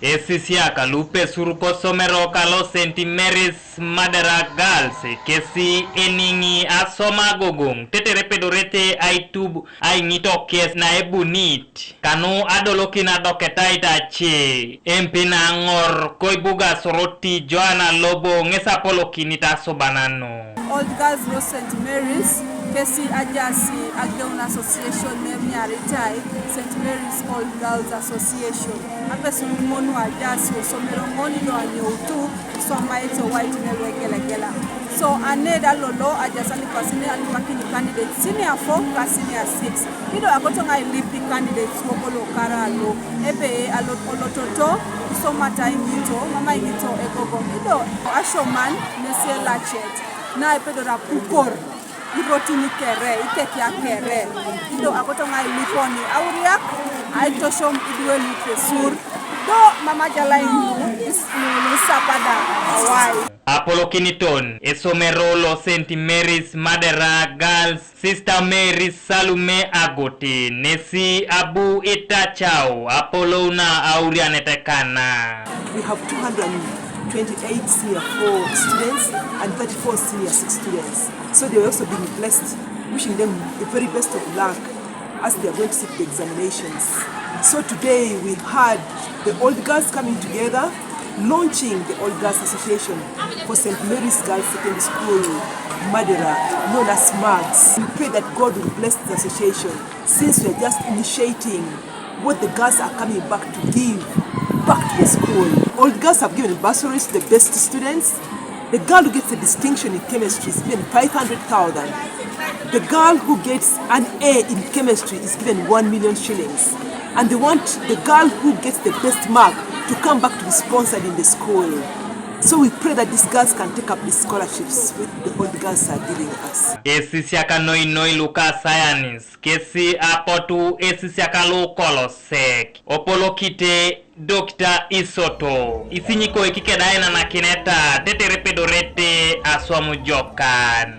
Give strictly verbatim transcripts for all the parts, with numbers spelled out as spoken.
Esisiak lupesur kosomero kalo Saint Mary's Madera Girls kesi eniŋi asoma agogoŋ tetere epedorete aitub aiŋitokes na ebunit kanu adolokin adoketait ace. Empi na aŋor koibuga Soroti Joana Lobo ŋes apolokinit asubanan nu. Old Girls lo Saint Mary's kesi ajaas ageun association ne emiaritai Saint Mary's Old Girls Association. Apesu ŋon ajaas osomero ŋon lo anyoutu iswamaete owaitin lu egelegela. So ane da lolo ajaas alipasin alipakin candidates senior four ka senior six. Ido akoto ŋa ilipi candidates wok lo kara lo ebe alo olototo isomata iŋito mama iŋito egogoŋ. Ido asioman nesi elacet na epedori apukor irotin kere, ikekia kere. Ido akoto ŋa iliponi auriak aitosom idwe lupesur. Do mama jalai nu is- nu- nu sapada awai. Apolokiniton esomero lo Saint Mary's Madera Girls, Sister Mary Salume Agote nesi abu itacau apolou na aurianet kana. We have two hundred twenty-eight senior four students and thirty-four senior six students. So they are also being blessed, wishing them the very best of luck as they are going to sit the examinations. So today we had the old girls coming together, launching the Old Girls Association for Saint Mary's Girls Secondary School, Madera, known as MAGS. We pray that God will bless the association since we are just initiating what the girls are coming back to give back to the school. Old girls have given bursaries to the best students. The girl who gets a distinction in chemistry is given five hundred thousand. The girl who gets an A in chemistry is given one million shillings. And they want the girl who gets the best mark to come back to be sponsored in the school. So we pray that these girls can take up the scholarships with the old girls are giving us. Esisiak noi noi luka science kesi apotu esisiak lu kolosek opolokite Dokita Isoto isinyikoik keda ainanakineta tetere epedorete aswam jokan.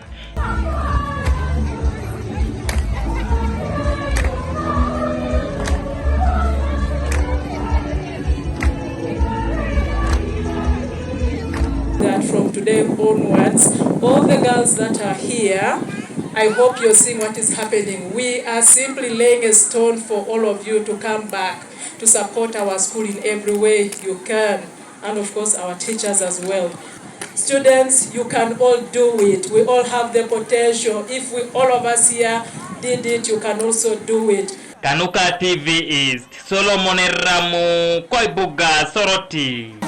That from today onwards, all the girls that are here, I hope you're seeing what is happening. We are simply laying a stone for all of you to come back to support our school in every way you can, and of course our teachers as well. Students, you can all do it. We all have the potential. If we, all of us here did it, you can also do it. Kanuka T V East, Solomon Ramu, koibuga Soroti.